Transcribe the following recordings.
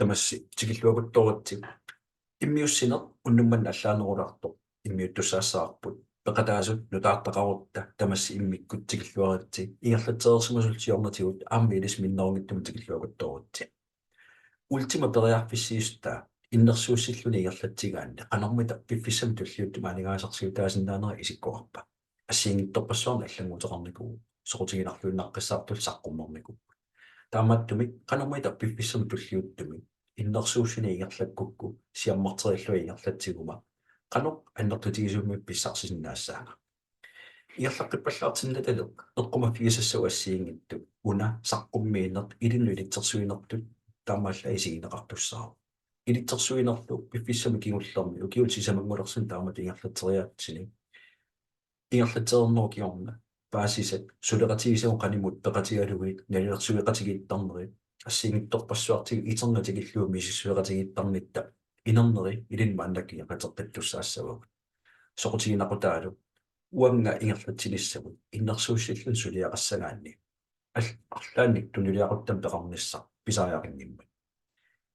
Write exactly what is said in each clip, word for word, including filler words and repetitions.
Tamassi tikilluakuttooritsi. Immiussineq unnummanna allaanerulaartoq immiuttussaassavarput. Peqataasut nutaartaqarutta tamassi immikkut tikilluaritsi. Ingerlatsereersimasullu siornatigut aamma ilissi minnerunngitsumik tikilluakuttooritsi. Ultima periarfissiissutaa innersuussilluni ingerlatsigaanni qanormita piffissami tulliuttumi aningaasarsiutaasinnaanera isikkoqarpa? Assigiinngitsorpassuarnik allannguuteqarnikuuvoq, soqutiginarluinnaqqissaartullu saqqummernikuuvoq. Taamaattumik qanormita piffissami tulliuttumi innersuussuni ingerlakkukku siammarterillunga ingerlatsiguma qanoq annertutigisumik pissarsisinnaassaanga? Ingerlaqqippallaartinnatalik eqqumaffigisassaq assigiinngitsoq una saqqummiineq ilinnut ilitsersuinertut taamaallaat isigineqartussaavoq. Ilitsersuinerlu piffissami kingullermi ukiut sisamanngulersut taamatut ingerlatseriaatsini. Ingerlatsereernerup kingorna paasisat suleqatigisagut qanimut peqatigalugit nalilersueqatigiittarnerit assigiinngitsorpassuartigut iternatigillugu misissueqatigiittarnitta inerneri ilinnut maannakkut ingerlateqqittussaassavagut. Soqutiginaqutaalu uanga ingerlatsinissamut innersuussilluni suliaqassagaanni al-, arlaannik tunuliaquttami peqarnissaq pisariaqanngimmat.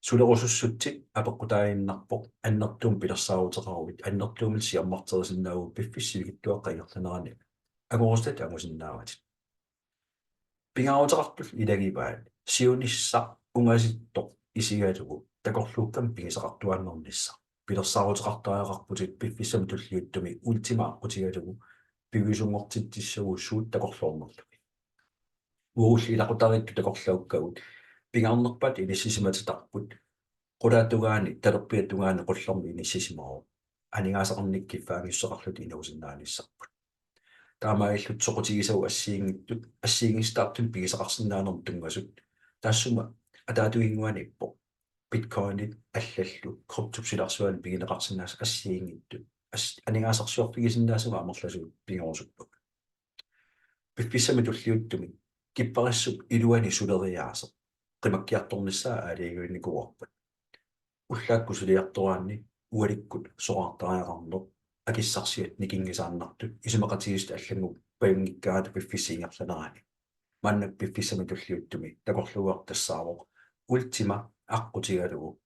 Sulerusussutsit apeqqutaaginnarpoq annertuumik pilersaaruteqaruit annertuumillu siammarterisinnaavutit piffissap sivikitsuaqqap ingerlanerani angorusutatit angusinnaavatit. Pingaaruteqartullu ilagivaat siunissaq ungasittoq isigalugu takorluukkamik pigisaqartuaannarnissaq. Pilersaaruteqartariaqarputit piffissami tulliuttumi Ultima aqqutigalugu piviusunngortitsissaguit suut takorloornerlugit. Uagulli ilaqutariittut takorluukkagut pingaarnerpaatut inissisimatittarput, qulaatungaani talerpiatungaani qullermi inissisimavoq, aningaasaqarnikkut kiffaanngissuseqarlutik inuusinnaanissarput. Taamaalillutik soqutigisagut assigiinngitsut assigiinngisitaartunik pigisaqarsinnaanermut tunngasut taassuma ataatsunnguaniippoq. Bitcoinit allallu kryptop silarsuaani pigineqarsinnaasut assigiinngitsut as-, aningaasarsiorfigisinnaasavut amerlasuut pigerusuppagut. Piffissami tulliuttumi kipparissup iluani suleriaaseq qimakkiartornissaa aalajangiunnikuuarput. Ullaakkut suliartoraanni ualikkut soraartariaqarneq akissarsiat nikinngisaannartut isumaqatigiissut allanngupajunngikkaangatut piffissap ingerlanerani. Maannakkut piffissami tulliuttumi takorluugartassaavoq Ultima aqqutigalugu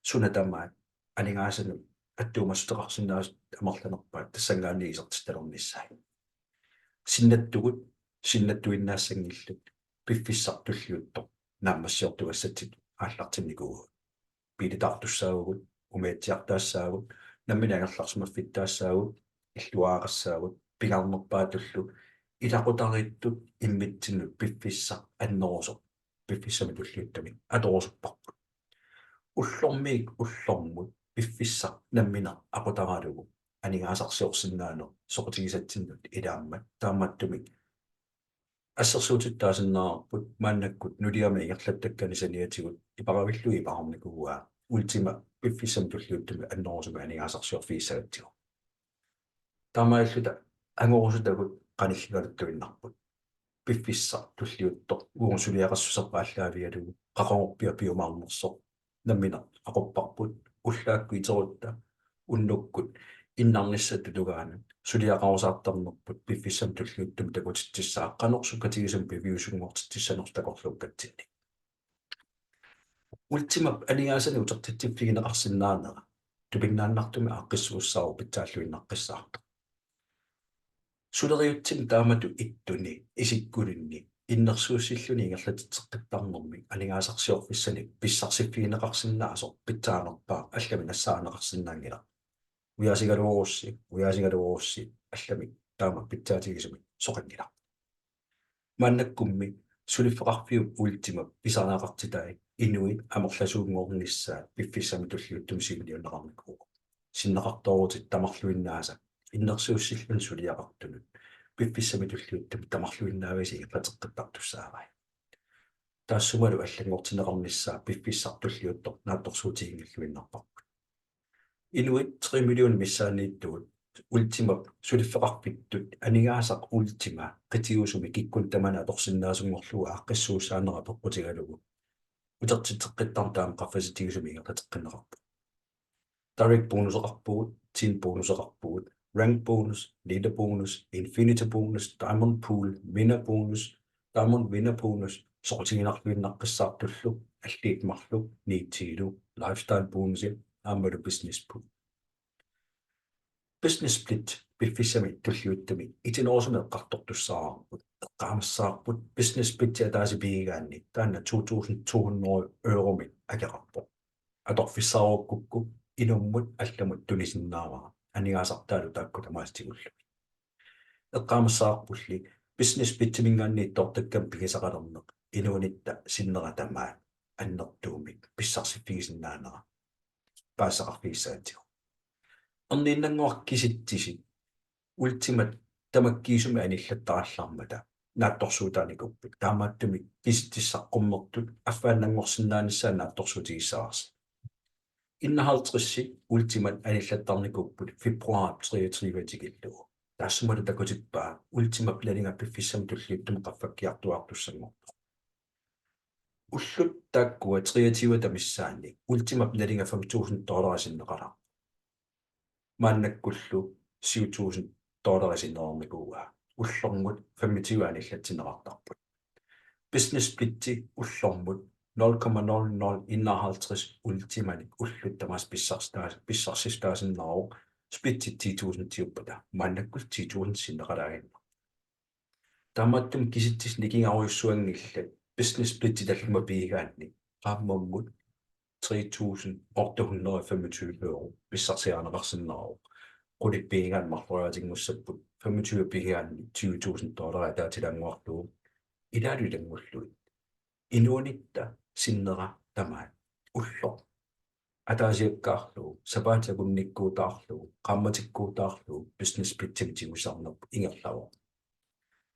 suna tamaat aningaasanut attuumassuteqarsinnaasut amerlanerpaat tassanngaanniit isertittalernissaat. Sinnattugut sinnattuinnaassanngillat piffissaq tulliuttoq naammassiortugassatsinnut aallartinnikuuagut. Biilitaartussaavugut, umiatsiartaassaagut, nammineq angerlarsimaffittaassaagut, illuaraqassaagut, pingaarnerpaatullu ilaqutariittut immitsinnut piffissaq annerusoq piffissami tulliuttumi atorusupparput. Ullormiit ullormut piffissaq nammineq aqutaralugu aningaasarsiorsinnaaneq soqutigisatsinnut ilaammat taamaattumik assersuutitut taasinnaavarput maannakkut nuliama ingerlattakkani saniatigut iparavillugit ipaarnikuuaa Ultima piffissami tulliuttumi annerusumik aningaasarsiorfigissagatsigu. Taamaalilluta angorusutagut qanilligaluttuinnarput. Piffissaq tulliuttoq uagut suliaqassuserput aallaavigalugu qaqugorpiaq piumaarnersoq nammineq aqupparput, ullaakkut iterutta unnukkut innarnissatta tungaanut suliaqarusaartarnerput piffissami tulliuttumi takutitsissaaq qanoq sukkatigisumik piviusunngortitsissanersoq takorluukkatsinnik. Ultimap aningaasanik utertitsiffigineqarsinnaanera tupinnaannartumik aaqqissuussaavoq pitsaalluinnaqqissaartoq. Suleriaatsimi taamatut ittuni isikkulinni innersuussilluni ingerlatitseqqittarnermi aningaasarsiorfissanik pissarsiffigineqarsinnaasoq pitsaanerpaaq allamik nassaarineqarsinnaanngilaq. Ujaasigaluarussi, ujaasigaluarussi allamik taama pitsaatigisumik soqanngilaq. Maannakkummi suliffeqarfiup Ultimap pisariaqartitai inuit amerlasuunngornissaat piffissami tulliuttumi siunniunneqarnikuuvoq. Sinneqartoorutit tamarluinnaasa innersuussilluni suliaqartunut piffissami tulliuttumi tamarluinnaavisa ingerlateqqittartussaavai. Taassumalu allanngortinneqarnissaa piffissaq tulliuttoq naatsorsuutiginngilluinnarparput. Inuit tre millionit missaanniittugut Ultimap suliffeqarfittut aningaasaq Ultima qitiusumi kikkunnut tamanut atorsinnaasunngorlugu aaqqissuussaanera peqqutigalugu utertitseqqittarneq taama qaffasitsigisumik ingerlateqqinneqarpoq. Direct bonuseqarpugut, team bonuseqarpugut, rank bonus, leader bonus, infinity bonus, diamond pool, winner bonus, diamond winner bonus, soqutiginarluinnaqqissaartullu Elite marluk, ni tiilu, lifestyle bonusi, aammalu business pool. Business split piffissami tulliuttumi itinerusumik eqqartortussaavarput. Eqqaamassavarput business splitsi ataaseq pigigaanni taanna to tusind to hundrede euromik akeqarpoq. Atorfissaarukkukku inummut allamut tunisinnaavara, aningaasartaalu taakku tamaasa tigullugit. Eqqaamassavarpulli business splitsiminngaanniit toortakkami pigisaqalerneq inuunitta sinnera tamaat annertuumik pissarsiffigisinnaanera paasisaqarfigissagatsigu. Erniinnannguaq kisitsisit Ultimat tamakkiisumik anillattarallarmata naatsorsuutaanikuupput. Taamaattumik kisitsissat qummertut affaannanngorsinnaanissaat naatsorsuutigissavarsi. Enoghalvtredsit Ultimat anillattarnikuupput februar treogtyve tikillugu. Taassumalu takutippaa Ultimap nalinga piffissami tulliuttumi qaffakkiartuaartussanngortoq. Ullut taakkua treogtyveta missaanni Ultimap nalinga fem tusind dollarit sinneqalaarpoq. Maannakkullu syv tusind dollarit sinnereernikuuaa. Ullormut femogtyve anillatsinneqartarput. Business splitsi ullormut nul komma nul nul enoghalvtreds Ultimanik ullut tamaasa pissarsistaa-, pissarsissutaasinnaavoq splitsit ti tusindiuppata, maannakkullu ti tusind sinneqalaaginnarpoq. Taamaattumik kisitsisit nikingarujussuanngillat business splitsi tallimat pigigaanni qaammammut tre tusind otte hundrede og femogtyve euro pissarsiarineqarsinnaavoq. Qulit pigigaanni marloriaatinngussapput, femogtyve pigigaanni tyve tusind dollarit ataatilaannguarlugu, ilaalu ilanngullugit. Inuunitta sinnera tamaat ulloq ataasiakkaarlugu, sapaatip akunnikkuutaarlugu, qaammatikkuutaarlugu business splitsimik tigusarnerput ingerlavoq.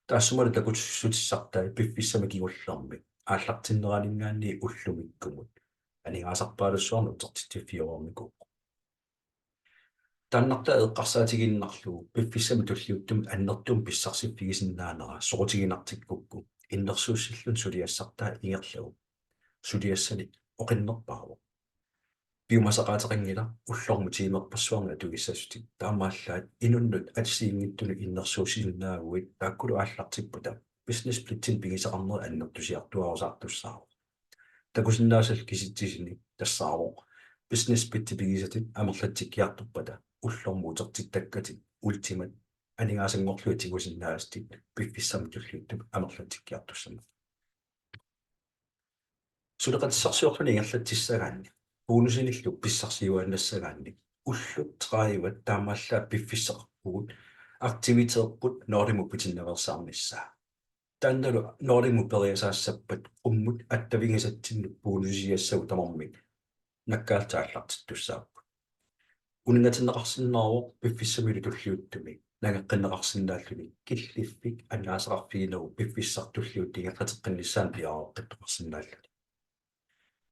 Taassumalu takussutissartai piffissami kingullermi aallartinneraninngaanniit ullumikkumut aningaasarpaalussuarnik utertitsiffigereernikuuvoq. Taannartaa eqqarsaatigiinnarlugu piffissami tulliuttumi annertuumik pissarsiffigisinnaanera soqutiginartikkukku innersuussilluni suliassartaa ingerlavoq. Suliassani oqinnerpaavoq. Piumasaqaateqanngilaq ullormut tiimerpassuarnik atuissasutit, taamaallaat inunnut assigiinngitsunut innersuussisinnaaguit taakkulu aallartippata business splitsinik pigisaqarnerit annertusiartuaarusaartussaavoq. Takusinnaasallu kisitsisini tassaavoq business splitsi pigisatit amerlatsikkiartorpata ullormut utertittakkatit Ultimat aningaasanngorlugit tigusinnaasatit piffissami tulliuttumi amerlatsikkiartussammata. Suleqatissarsiorluni ingerlatsissagaanni, bonusinillu pissarsiuaannassagaanni, ullut tredivet taamaallaat piffissaqarpugut aktiviteterput nulimut pitinnaveersaarnissaa. Taannalu nulimut periasaassappat qummut attavigisatsinnut bonusisiassagut tamarmik nakkaallutik aallartittussaapput. Uninngatinneqarsinnaavoq piffissamilu tulliuttumi nangeqqinneqarsinnaalluni killiffik annaasaqarfiginagu piffissaq tulliuttoq ingerlateqqinnissaanut piareeqqittoqarsinnaalluni.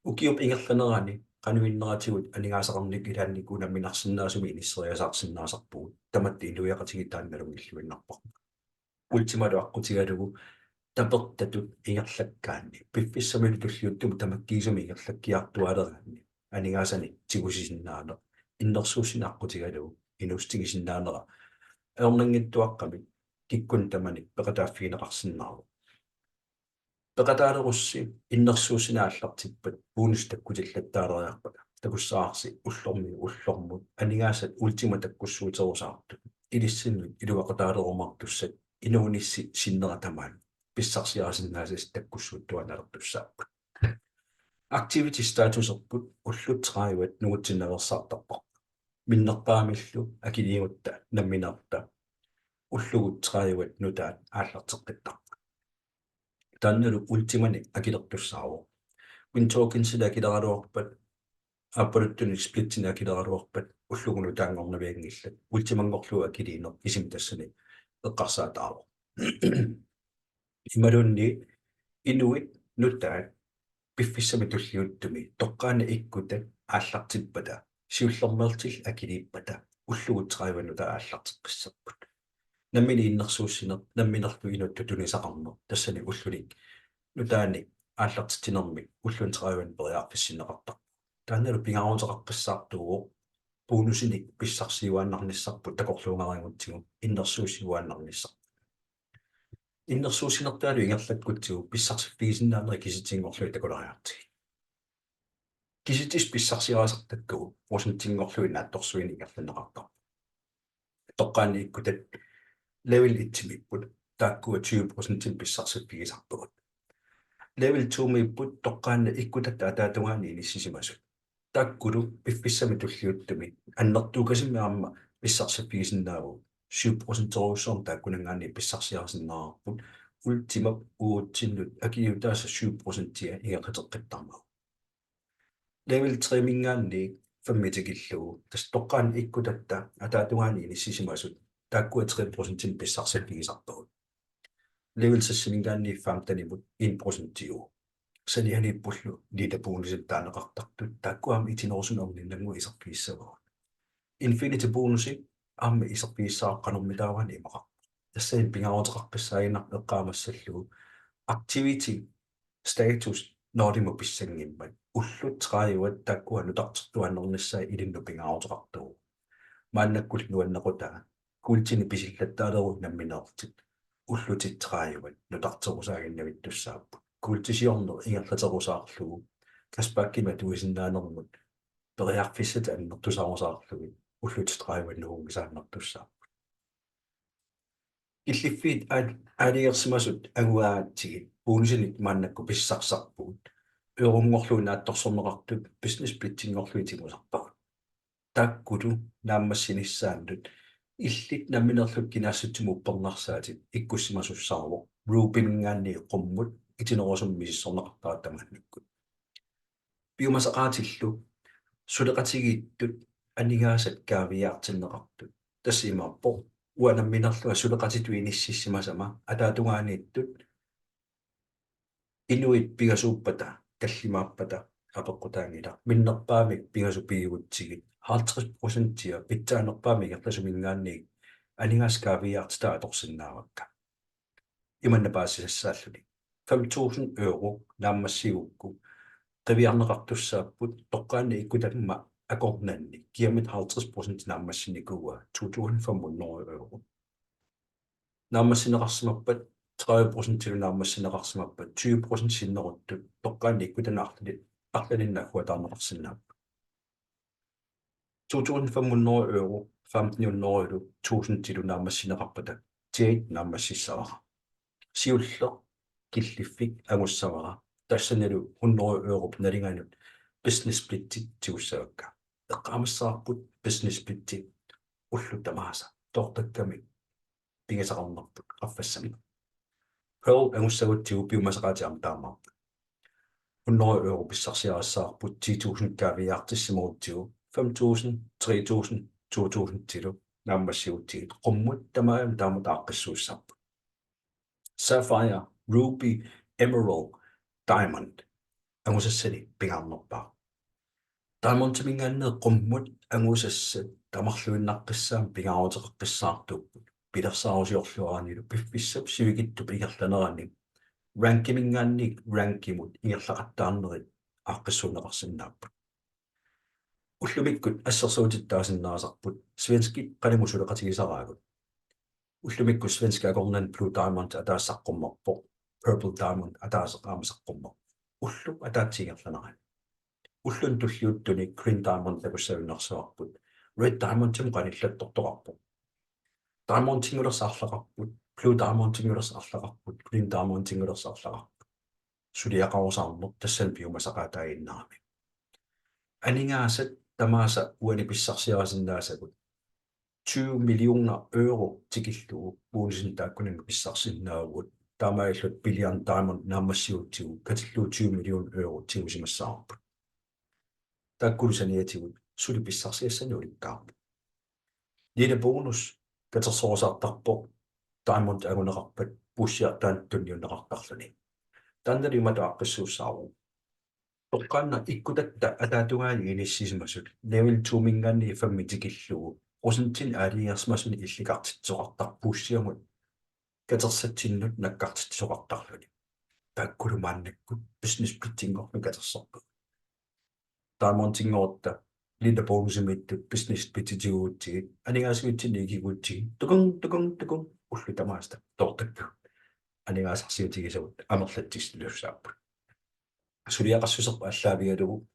Ukiup ingerlanerani qanoq inneratigut aningaasaqarnikkut ilaannikkut unamminarsinnaasumik inisseriasaarsinnaasarpugut, tamatta inuiaqatigiit taanna nalunngilluinnarparput. Ultimalu aqqutigalugu tapertatut ingerlakkaanni piffissamilu tulliuttumi tamakkiisumik ingerlakkiartuaaleraanni aningaasanik tigusisinnaaneq, innersuussineq aqqutigalugu inuussutigisinnaanera ajornanngitsuaqqamik kikkunnit tamanit peqataaffigineqarsinnaavoq. Peqataalerussi innersuussineq aallartippat bonusit takkutillattaaleriarpata takussavarsi ullormiit ullormut aningaasat Ultimat takkussuuterusaartut ilissinnut iluaqutaalerumaartussat inuunissi sinnera tamaat pissarsiarisinnaasatit takkussuuttuaannalertussaapput. Activity statuserput ullut tredivet nungutsinnaveersaartarparput. Minnerpaamillu akiliigutta nammineerluta ullugut tredivet nutaat aallarteqqittarput. Taannalu Ultimanik akilertussaavoq. Win Tokensinik akileraluarpat, aappaluttunik splitsinik akileraluarpat ullugut nutaanngornavianngillat. Ultimanngorlugu akiliineq kisimi tassani eqqarsaataavoq. Imaluunniit inuit nutaat piffissami tulliuttumi toqqaannaq ikkutat aallartippata, siullermeerlutillu akiliippata, ullugut tredivet nutaat aallarteqqissapput. Nammineq innersuussineq, namminerlu inuttut tunisaqarneq, tassani ulluni nutaanik aallartitsinermi ulluni tredivenik periarfissinneqartarpoq. Taannalu pingaaruteqaqqissaartuuvoq bonusinik pissarsiuaannarnissarput takorluugaringutsigu innersuussiuaannarnissarput. Innersuussinertaalu ingerlakkutsigu pissarsiffigisinnaaneri kisitsisinngorlugit takulaariartigit. Kisitsisit pissarsiarisartakkagut procentinngorlugit naatsorsuineq ingerlanneqartarpoq. Toqqaannaq ikkutat level et-imiipput, taakkua tyve procent pissarsiffigisarpagut. Level to-miipput toqqaannaq ikkutatta ataatungaani inissisimasut. Taakkulu piffissami tulliuttumi annertuukasimmik aamma pissarsiffigisinnaavagut. Syv procenterujussuarmik taakkunanngaanniit pissarsiarisinnaavarput, Ultimap uatsinnut akiuutaasa syv procentia ingerlateqqittarmagu. Level tre-minngaanniit femmi tikillugu, tassa toqqaannaq ikkutatta ataatungaani inissisimasut, taakkua tre procentimik pissarsiffigisarpagut. Level seks-iminngaanniit femtenimut en procentiuvoq. Sanianiippullu leader bonusit taaneqartartut, taakkua aamma itinerusumik orninnannguaq iserfigissavagut. Infinity bonusi aamma iserfigissavara qanormitaava imaqarpoq. Tassani pingaaruteqarpassuarnik eqqaamassallugu activity status nulimut pissanngimmat ullut tredive taakkua nutartertuaannarnissaat ilinnut pingaaruteqartuuvoq. Maannakkut nuannequtaa kuultinik pisillattaaleruit nammineerlutit ullutit tredive nutarterusaaginnavittussaapput. Kuultisiorneq ingerlaterusaarlugu cashbackimik atuisinnaanermut periarfissatit annertusaarusaarlugit ullutit tredive nuunngisaannartussaapput. Killiffiit aal-, aalajangersimasut anguaatsigit bonusinik maannakkut pissarsisarpugut. Euronngorlugit naatsorsorneqartut business splittinngorlugit tigusarpagut. Taakkulu naammassinissaannut illit nammineerlutit kinaassutsimut uppernarsaatit ikkussimasussaavoq Rubyminngaanniit qummut itinerusumik misissorneqartarput maannakkut. Piumasaqaatillu suleqatigiittut aningaasat kaaviiaartinneqartut. Tassa imaappoq uanga nammineerlunga suleqatitut inississimasama ataatungaaniittut inuit pingasuuppata, tallimaappata apeqqutaanngilaq. Minnerpaamik pingasut pigigutsigit halvtreds procentia pitsaanerpaamik ingerlasuminngaanniit aningaasat kaaviiaartitai atorsinnaavakka. Imanna paasisassaalluni. Fem tusind euro naammassigukku qiviarneqartussaapput toqqaannaq ikkutamma akornanni kiamita halvtreds procent naammassinikuuaa to tusind fem hundrede euro. Naammassineqarsimappat tredive procentilu naammassineqarsimappat tyve procent sinneruttut toqqaannaq ikkutanut arlali-, arlalinnik agguataarneqarsinnaapput. To tusind fem hundrede euro, femten hundrede euro, tusindilu naammassineqarpata Jade naammassissavara. Siulleq killiffik angussavara, tassanilu hundrede europ nalinganut business splitti tigussavakka. Eqqaamassavarput business splitti ullut tamaasa toortakkami pigisaqarnerput qaffassammat. Pearl angussagutsigu piumasaqaatit aamma taamaappoq. Hundrede euro pissarsiarissavarput ti tusind kaaviiaartissimagutsigu fem tusind, tre tusind, to tusindilu naammassigutsigit qummut tamarmik taamatut aaqqissuussaapput. Sapphire, Ruby, Emerald, Diamond. Angusassanik pingaarnerpaaq. Diamondiminngaanniit qummut angusassat tamarluinnaqqissaammat pingaaruteqaqqissaartuupput. Pilersaarusiorluaranilu piffissap sivikitsup ingerlanerani rankiminngaanniit rankimut ingerlaqattaarnerit aaqqissuunneqarsinnaapput. Ullumikkut assersuutitut taasinnaasarput svenskit qanimut suleqatigisaraagut. Ullumikkut svenskit akornanni Blue Diamond ataaseq saqqummerpoq, Purple Diamond ataaseq aamma saqqummerpoq. Ullup ataatsip ingerlanerani. Ulluni tulliuttuni Green Diamond takussagunarsivarput. Red Diamondimut qanillattortoqarpoq. Diamondinngulersut arlaqarput, Blue Diamondinngulersut arlaqarput, Green Diamondinngulersut arlaqarput. Suliaqarusaarneq tassani piumasaqaataaginnarami. Aningaasat tamaasa uani pissarsiarisinnaasagut tyve millioner euro tikillugu bonusinik taakkunannga pissarsisinnaavugut, taamaalilluta Billion Diamond naammassigutsigu katillugu tyve million euro tigusimassavarput. Taakkulu saniatigut suli pissarsiassanik ulikkaarpoq. Leader bonus katersorusaartarpoq Diamond anguneqarpat puussiartaanut tunniunneqartarluni. Taannalu imatut aaqqissuussaavoq. Toqqaannaq ikkutatta ataatungaani inissisimasut level two-minngaanniit femmi tikillugu procentinik aalajangersimasunik illikartitsisoqartarpoq puussiamut katersatsinnut nakkartitsisoqartarluni. Taakkulu maannakkut business splittinngorlugit katersorpagut. Diamondinngorutta leader bonusimiittut business splittit tigugutsigit aningaasivitsinni ikigutsigit tukung tukung tukung ullut tamaasa toortakkagut aningaasarsiutigisagut amerlatsissilussaapput. Suliaqassuserput aallaavigalugu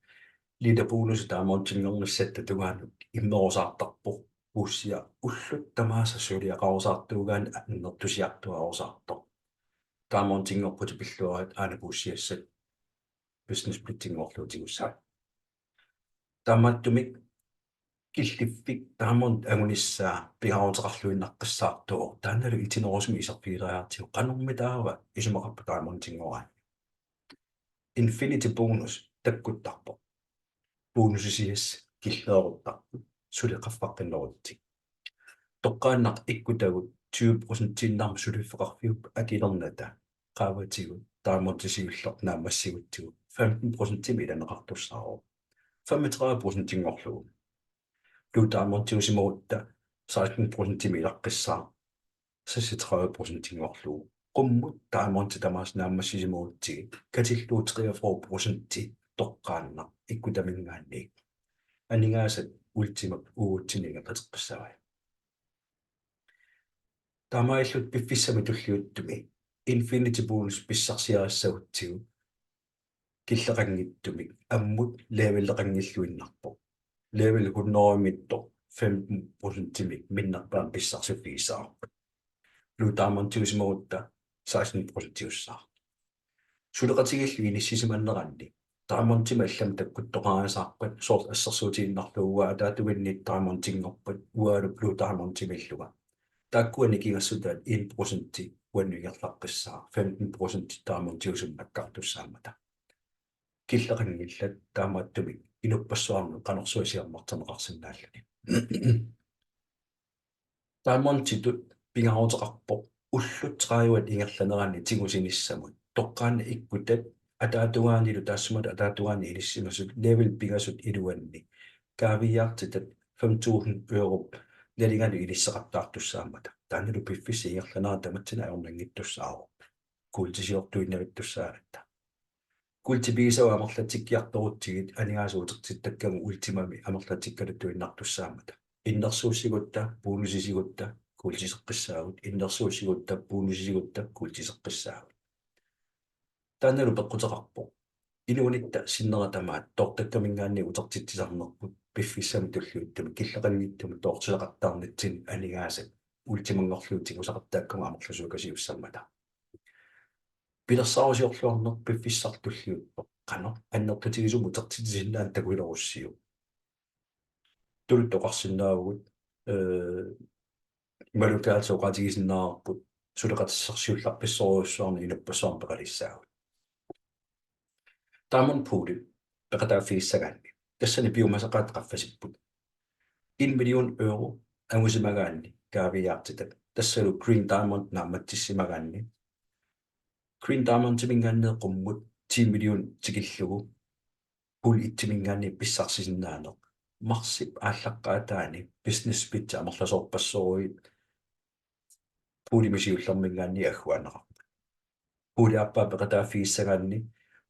Leader bonusi Diamondinngornissatta tungaanut immerusaartarpoq, puussiaq ullut tamaasa suliaqarusaartuugaanni annertusiartuaarusaartoq. Diamondinngorputit pilluarit aana puussiassat business splittinngorlugu tigussavat. Taamaattumik killiffik Diamond angunissaa pingaaruteqarluinnaqqissaartuuvoq, taannalu itinerusumik iserfigileriartigu qanormitaava isumaqarpunga Diamondinngoraanni. Infinity bonus takkuttarpoq. Bonusisias killeeruttarput, suli qaffaqqinnerutsigit. Toqqaannaq ikkutagut tyve procentiinnarmik suliffeqarfiup akilernata qaavatigut Diamondi siulleq naammassigutsigu femten procentimik ilaneqartussaavoq. Femogtredive procentinngorlugu. Blue Diamondiusimagutta seksten procentimik ilaqqissaaq, seksogtredive procentinngorlugu. Qummut Diamondi tamaasa naammassisimagutsigit katillugu treogfyrre procenti toqqaannaq ikkutaminngaanniit. Aningaasat Ultimap uagutsinnut ingerlateqqissavai. Taamaalillutit piffissami tulliuttumi Infinity Bonus pissarsiarissagutsigu killeqanngitsumik ammut leveleqanngilluinnarpoq. Level hundredemittoq femten procentimik minnerpaamik pissarsiffigissavarput. Blue Diamondiusimagutta seksten procentiussaaq. Suleqatigiillu inissisimaneranni Diamondimik allamik takkuttoqarisaarpat, soorlu assersuutigiinnarlugu uanga ataatungaani Diamondinngorpat uangalu Blue Diamondimiillunga, taakkua nikingassutaat en procenti uannut ingerlaqqissaaq, femten procenti Diamondiusumut nakkartussaammata. Killeqanngillat, taamaattumik inuppassuarnut qanorsuaq siammarterneqarsinnaalluni. Diamonditut pingaaruteqarpoq ullut tredive ingerlaneranni tigusinissamut toqqaannaq ikkutat ataatungaanilu, taassuma ataatungaani inissisimasut level pingasut iluanni kaaviiaartitat fem tusind europ nalinganut inisseqattaartussaammata. Taannalu piffissap ingerlanerani tamatsinnut ajornanngittussaavoq. Kuultisiortuinnavittussaagatta. Kuultipigisavut amerlatsikkiartorutsigit aningaasat utertittakkagut Ultimami amerlatsikkaluttuinnartussaammata. Innersuussigutta, bonusisigutta, kuultiseqqissaagut, innersuussigutta, bonusisigutta, kuultiseqqissaagut. Taannalu peqquteqarpoq inuunitta sinnera tamaat toortakkaminngaanniit utertitsisarnerput piffissami tulliuttumi killeqanngitsumik toortulaqattaarnitsinni aningaasat Ultimanngorlugu tigusaqattaakkagut amerlasuukasiussammata. Pilersaarusiorluarneq piffissaq tulliuttoq qanoq annertutigisumik utertitsisinnaaneq takulerussiuk. Tuluttut oqarsinnaavugut, ee, imaluunniit oqaatigisinnaavarput suleqatissarsiullaqqissorujussuarnik inuppassuarnut peqalissaagut. Diamond pooli peqataaffigissagaanni tassani piumasaqaat qaffasipput. En million euro angusimagaanni kaaviiaartitat, tassalu Green Diamond naammatsissimagaanni. Green Diamondiminngaanniit qummut ti million tikillugu pool ettiminngaanniit pissarsisinnaaneq marsip aallaqqaataani business splitsi amerlasoorpassuit poolimik siullerminngaanniit agguaanneqarpoq. Pooli aappaa peqataaffigissagaanni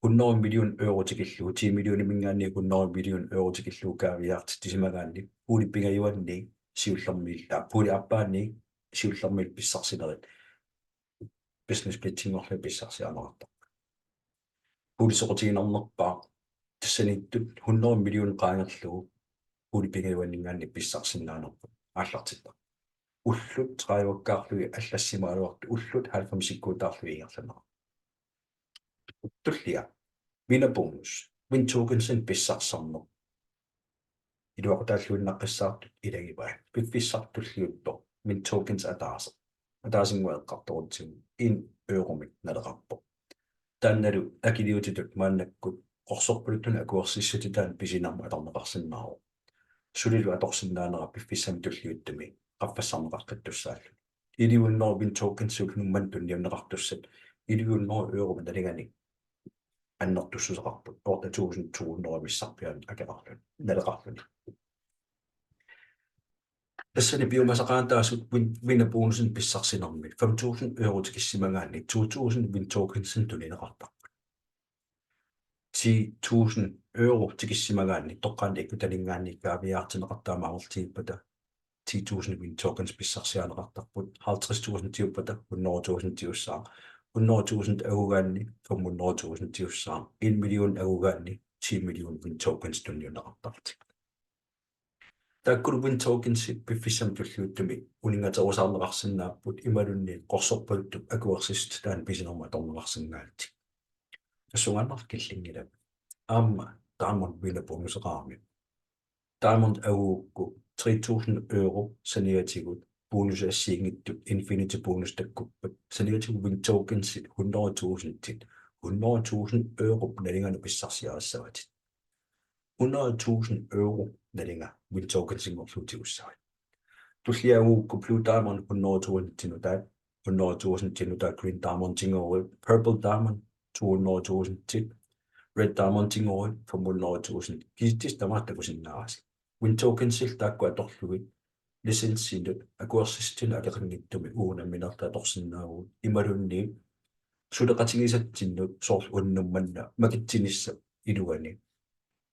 hundrede million euro tikillugu, ti millioniminngaanniit hundrede million euro tikillugu kaaviiaartitsisimagaanni pooli pingajuanni siullermiillu, pooli aappaani siullermiillu pissarsinerit business splitsinngorlugit pissarsiarineqartarput. Pooli soqutiginarnerpaaq tassaniittut hundrede million qaangerlugu pooli pingajuanninngaanniit pissarsisinnaanerput aallartittarpoq. Ullut tredive-kkaarlugit allassimagaluartut ullut halvfemsikkuutaarlugit ingerlanerat. Tullia. Winner bonus. Win tokensinik pissarsisarneq iluaqutaalluinnaqqissaartut ilagivaat. Piffissaq tulliuttoq win tokens ataaseq, ataasinnguaq eqqartorutsigu en euromik naleqarpoq. Taannalu akiliutitut maannakkut qorsorpaluttunik akuersissutitaanut pisinermut atorneqarsinnaavoq. Sulilu atorsinnaanera piffissami tulliuttumi qaffassarneqaqqittussaalluni. Elleve hundrede win tokensiullu nummani tunniunneqartussat elleve hundrede euromik nalinganik annertussuseqarput, otte tusind to hundrede missarpiaanik akeqarluni, naleqarluni. Tassani piumasaqaataasut win-, winner bonusinik pissarsinermi fem tusind euro tikissimagaanni to tusind win tokensinik tunineqartarput. Ti tusind euro tikissimagaanni toqqaannaq ikkutaninngaanniit kaaviiaartinneqartut aamma amerlatigippata ti tusind win tokens pissarsiarineqartarput, halvtreds tusindiuppata hundrede tusindiussaaq, hundrede tusind angugaanni fem hundrede tusindiussaaq, en million angugaanni ti million Win Tokens tunniunneqartarlutik. Taakkulu Win Tokensit piffissami tulliuttumi uninngaterusaarneqarsinnaapput imaluunniit qorsorpaluttup akuersissutip taanna pisinermut atorneqarsinnaallutik. Tassungaannaq killinngilaq. Aamma Diamond Winner bonuseqarami. Diamond angugukku tre tusind euro saniatigut bonusit assigiinngitsut Infinity Bonus takkuppat saniatigut Win Tokensit hundrede tusindit hundrede tusind europ nalinganut pissarsiarissavatit. Hundrede tusind euro nalinga Win Tokensinngorlugu tigussavat. Tullia angugukku Blue Diamond hundrede tusind nutaat, hundrede tusind nutaat Green Diamondinngoruit, Purple Diamond to hundrede tusind, Red Diamondinngoruit fem hundrede tusind. Kisitsisit tamaasa takusinnaavasi. Win Tokensillu taakku atorlugit licensinut akuersissutinut akeqanngitsumik uagut nammineerluta atorsinnaavugut imaluunniit suleqatigisatsinnut soorlu unnuk manna makitsinissap iluani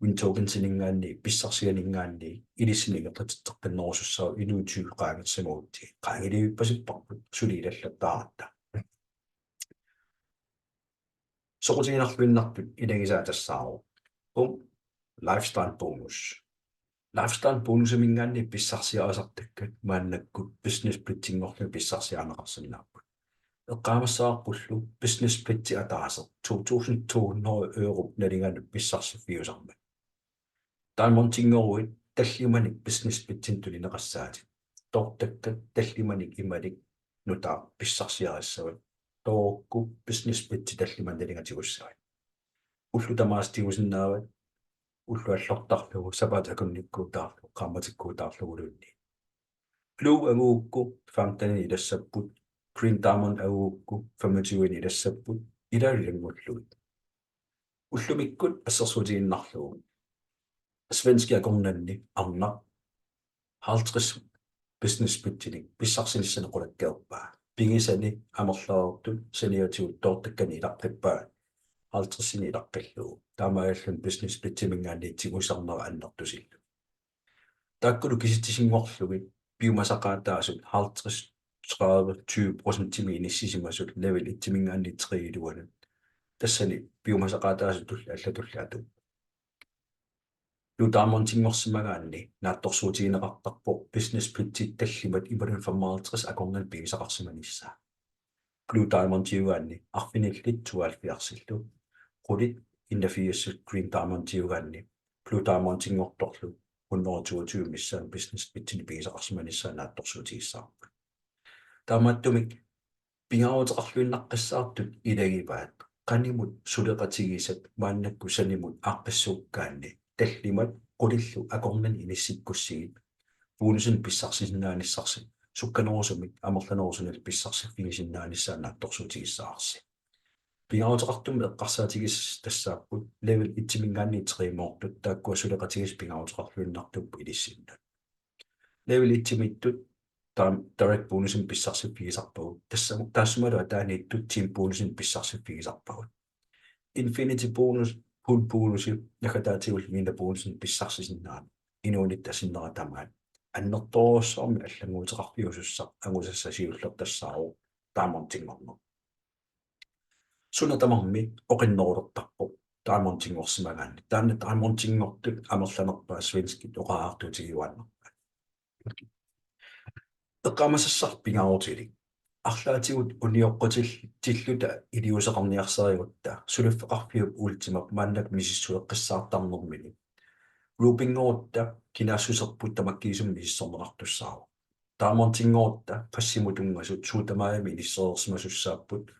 Win Tokensininngaanniit pissarsianinngaanniit ilissinnut ingerlatitseqqinnerusussaavoq inuit tyve qaangersimagutsigit. Qaangilivippasipparput suli ilallattaaratta. Soqutiginarluinnartut ilagisaat tassaavoq, punkt, lifestyle bonus. Lifestyle bonusiminngaanniit pissarsiarisartakkat maannakkut Business Splitsinngorlugit pissarsiarineqarsinnaapput. Eqqaamassavarpullu Business Splitsi ataaseq to tusind to hundrede europ nalinganut pissarsiffiusarmat. Diamondinngoruit tallimanik Business Splitsinik tunineqassaatit. Toortakkat tallimanik imalik nutaaq pissarsiarissavat. Toorukku Business Splitsi tallimanik nalinga tigussavat. Ullut tamaasa tigusinnaavat, ulloq allortarlugu, sapaatip akunnikkuutaarlugu, qaammatikkuutaarluguluunniit. Blue angugukku femtenit ilassapput, Green Diamond angugukku femogtyvenik ilassapput, ilaalu ilanngullugit. Ullumikkut assersuutigiinnarlugu svenskit akornanni arnaq halvtreds Business Splitsinik pissarsinissani qulakkeerpaa. Pigisani amerlareersut saniatigut toortakkanik ilaqqippaat halvtredsinik ilaqqillugu. Taamaalilluni Business Splitsiminngaanniit tigusarnera annertusillugu. Taakkulu kisitsisinngorlugit piumasaqaataasut halvtreds, tredive, tyve procentimik inissisimasut level et-iminngaanniit tre iluanut. Tassani piumasaqaataasut tulliit allatulli atuupput. Blue Diamondinngorsimagaanni naatsorsuutigineqartarpoq Business Splitsit tallimat imaluunniit femoghalvtreds akornanni pigisaqarsimanissaa. Blue Diamondiugaanni arfinillit tooghalvfjerdsillu, qulit enogfirs, Green Diamondiugaanni Blue Diamondinngortorlu hundrede toogtyve missaani Business Splitsinik pigisaqarsimanissaa naatsorsuutigissavarput. Taamaattumik pingaaruteqarluinnaqqissaartut ilagivaat qanimut suleqatigisat maannakkut sanimut aaqqissuukkaanni tallimat qulillu akornanni inissikkussigit bonusinik pissarsisinnaanissarsi sukkanerusumik amerlanerusunillu pissarsiffigisinnaanissaq naatsorsuutigissavarsi. Pingaaruteqartumik eqqarsaatigisassat tassaapput level et-iminngaanniit tre-moortut, taakkua suleqatigisat pingaaruteqarluinnartuupput ilissinnut. Level et-imiittut taam-, direct bonusinik pissarsiffigisarpagut. Tassa-, taassumalu ataaniittut team bonusinik pissarsiffigisarpagut. Infinity bonus, pool bonusi, naggataatigullu winner bonusinik pissarsisinnaaneq. Inuunitta sinnera tamaat annertoorujussuarmik allannguuteqarfiusussaq angusassaq siulleq tassaavoq Diamondinngorneq. Suna tamarmi oqinnerulertarpoq Diamondinngorsimagaanni. Taanna Diamondinngortut amerlanerpaat svenskit oqariartuutigiuaannarpaat. Eqqaamasassaq pingaarutilik. Arlaatigut unioqqutilluta iliuuseqarniarsarigutta suliffeqarfiup Ultimap maannakkut misissueqqissaartarnermini. Rubyinngorutta kinaassuserput tamakkiisumik misissorneqartussaavoq. Diamondinngorutta passimut tunngasut suut tamarmik inissereersimasussaapput.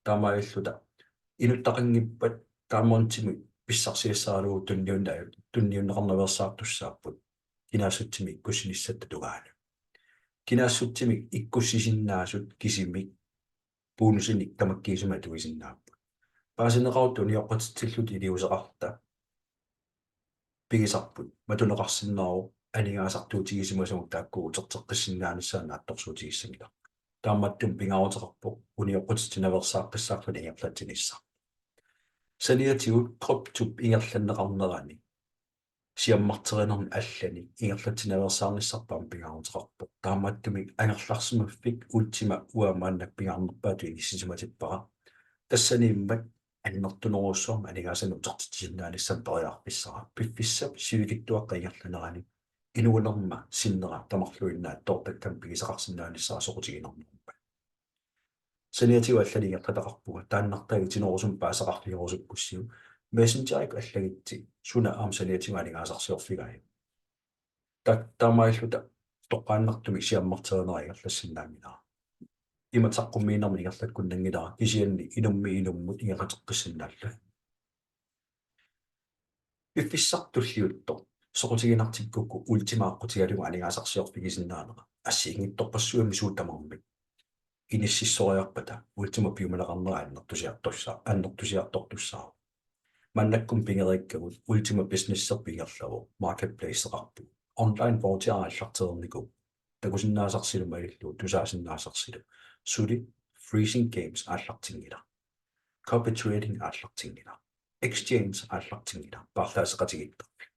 Taamaalilluta inuttaqanngippat Diamondimik pissarsiassaralugu tunniunna-, tunniunneqarnaveersaartussaapput. Kinaassutsimik ikkussinissatta tungaanut. Kinaassutsimik ikkussisinnaasut kisimik bonusinik tamakkiisumik atugisinnaapput. Paasineqarutta unioqqutitsilluta iliuuseqarluta pigisarput matuneqarsinnaavoq aningaasartuutigisimasugut taakku uterteqqissinnaanissaat naatsorsuutigissanngilaq. Taamaattumik pingaaruteqarpoq unioqqutitsinaveersaaqqissaarluni ingerlatsinissaq. Saniatigut kryptop ingerlanneqarnerani siammarterinermi allani ingerlatsinaveersaarnissarput aamma pingaaruteqarpoq. Taamaattumik angerlarsimaffik Ultima uanga maannakkut pingaarnerpaatut inissisimatippara. Tassaniimmat annertunerujussuarmik aningaasanik utertitsisinnaanissamut periarfissara. Piffissap sivikitsuaqqap ingerlanerani inuunerma sinnera tamarluinnaat toortakkamik pigisaqarsinnaanissaa soqutiginarnerpaat. Saniatigut allanik ingerlataqarpunga, taannartaa itinerusumik paasisaqarfigerusukkussiuk. Messengerikkut allagitsi suna aamma saniatigut aningaasarsiorfigaajuk. Ta-, taamaalilluta toqqaannartumik siammarterineq ingerlassinnaanngilara. Imatut saqqummiinermik ingerlakkunnanngilara, kisianni inummiit inummut ingerlateqqissinnaallugit. Piffissaq tulliuttoq soqutiginartikkukku Ultima aqqutigalugu aningaasarsiorfigisinnaanera assigiinngitsorpassuarnik suut tamarmik inississoriarpata Ultima piumaneqarnera annertusiartortussa-, annertusiartortussaavoq. Maannakkut pigereerikkagut Ultima Businesserput ingerlavoq, marketplaceqarpoq. Online voucher aallartereernikuuvoq. Takusinnaasarsilu malillugu tusaasinnaasarsilu. Suli freezing games aallartinngilaq. Copy trading aallartinngilaq. Exchange aallartinngilaq. Paarlaasseqatigiittarfik.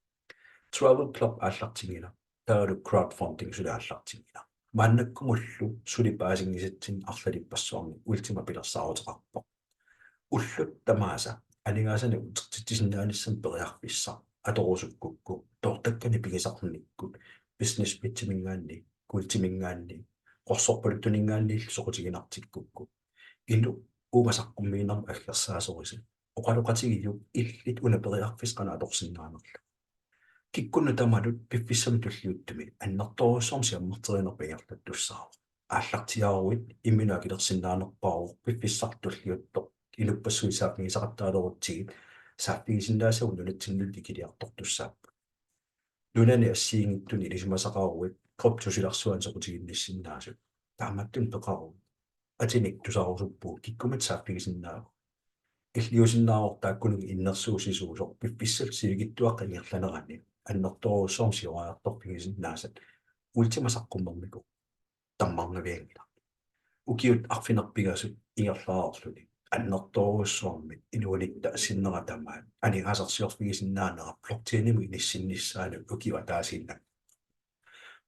Travel club aallartinngilaq. Taavalu crowdfunding suli aallartinngilaq. Maannakkumullu suli paasinngisatsinnik arlalippassuarnik Ultima pilersaaruteqarpoq. Ullut tamaasa aningaasanik utertitsisinnaanissamut periarfissaq atorusukkukku, toortakkanik pigisarnikkut, Business Bitiminngaanniit, Kuultiminngaanniit, qorsorpaluttuninngaanniillu soqutiginartikkukku, inuk uunga saqqummiinermut aggersaasorisat, oqaloqatigiuk illit una periarfissaq qanoq atorsinnaanerlugu. Kikkunnut tamanut piffissami tulliuttumi annertoorujussuarmik siammarterinerput ingerlattussaavoq. Aallartiaaruit imminut akilersinnaanerpaavoq, piffissaq tulliuttoq inuppassuit saaffigisaqattaalerutsigit saaffigisinnaasagut nunatsinnullu ikiliartortussaapput. Nunani assigiinngitsuni ilisimasaqaruit kryptop silarsuani soqutiginnissinnaasut. Taamaattunik peqaruit. Atinik tusarusuppugut, kikkummit saaffigisinnaavugut. Illiusinnaavoq taakkununnga innersuussisuusoq piffissap sivikitsuaqqap ingerlanerani annertoorujussuarmik siuariartorfigisinnaasat Ultima saqqummernikoq tammarnavianngilaq. Ukiut arfineq-pingasut ingerlareerluni annertoorujussuarmik inuunitta sinnera tamaat aningaasarsiorfigisinnaanera blockchainimut inissinnissaanut ukiup ataasiinnaq.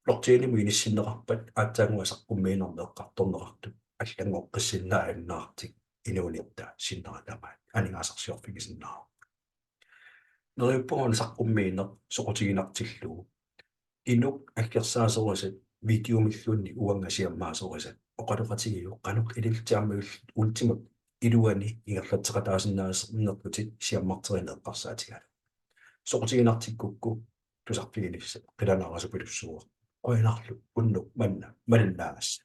Blockchainimut inissinneqarpat aatsaannguaq saqqummiinermik eqqartorneqartut allanngoqqissinnaajunnaarlutik inuunitta sinnera tamaat aningaasarsiorfigisinnaasarput. Neriuppunga una saqqummiineq soqutiginartillugu inuk aggersaasorisat videomilluunniit uanga siammaasorisat oqaloqatigiuk qanoq ilillutit aamma Ultimap iluani ingerlatseqataasinnaasarnerlutit siammarterineq eqqarsaatigalugu. Soqutiginartikkukku tusarfiginissat qilanaarasupilussuuvoq. Qujanarlu unnuk manna malinnaagassi.